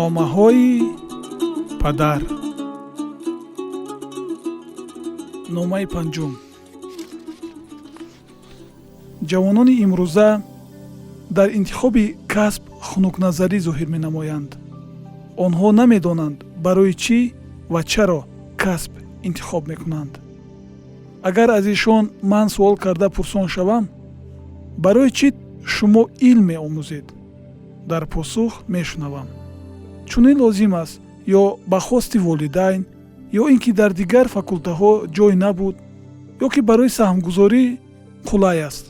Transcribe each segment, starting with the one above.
Номаҳои падар. Номаи панҷум. Ҷавонони имрӯза дар интихоби касб хунукназарӣ зоҳир менамоянд. Онҳо намедонанд, барои чӣ ва чаро касб интихоб мекунанд. Агар аз ишон ман суол карда пурсон шавам: «Барои чӣ шумо илм меомӯзед?» дар посух мешунавам: «Чунин лозим аст» ё ба хости волидайн, ё ин ки дар дигар факултаҳо ҷой набуд, ё ки барои саҳмгузорӣ қулай аст.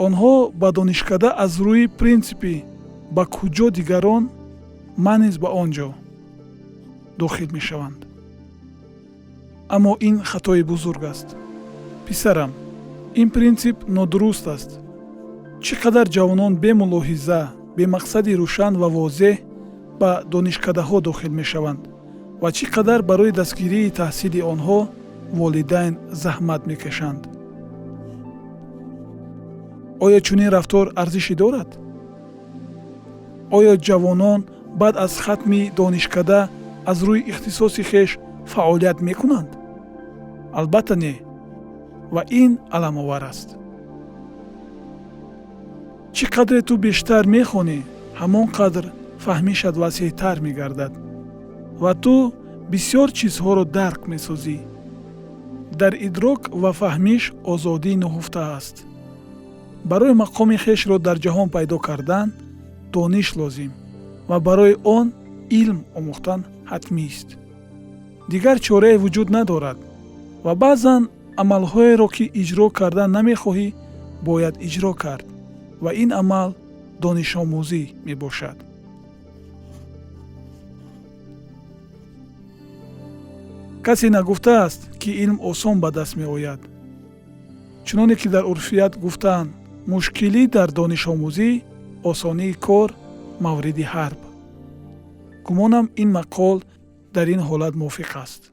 Онҳо ба донишкада аз рӯи принсипи «ба куҷо дигарон, ман низ ба он ҷо» дохил мешаванд. Аммо ин хатои бузург аст. Писарам, ин принсип нодуруст аст. Чӣ қадар ҷавонон бемулоҳиза, бемақсади рӯшан ва возеҳ ба донишкадаҳо дохил мешаванд ва чӣ қадар барои дастгирии таҳсили онҳо волидайн заҳмат мекашанд. Оё чунин рафтор арзише дорад? Оё ҷавонон баъд аз хатми донишкада аз рӯи ихтисоси хеш фаъолият мекунанд? Албатта, не, ва ин аламовар аст. Чӣ қадре ту бештар мехонӣ, ҳамон қадр фаҳмишат васеътар мегардад ва ту бисёр чизҳоро дарк месозӣ. Дар идрок ва фаҳмиш озодӣ нуҳуфта аст. Барои мақоми хешро дар ҷаҳон пайдо кардан дониш лозим ва барои он илм омӯхтан ҳатмист. Дигар чорае вуҷуд надорад ва баъзан амалҳоеро, ки иҷро кардан намехоҳӣ, бояд иҷро кард ва ин амал донишомӯзӣ мебошад. Касе нагуфтааст, ки илм осон ба даст меояд. Чуноне ки дар урфият гуфтаанд: мушкилӣ дар донишомӯзӣ, осонии кор мавриди ҳарб. Гумонам, ин мақол дар ин ҳолат мувофиқ аст.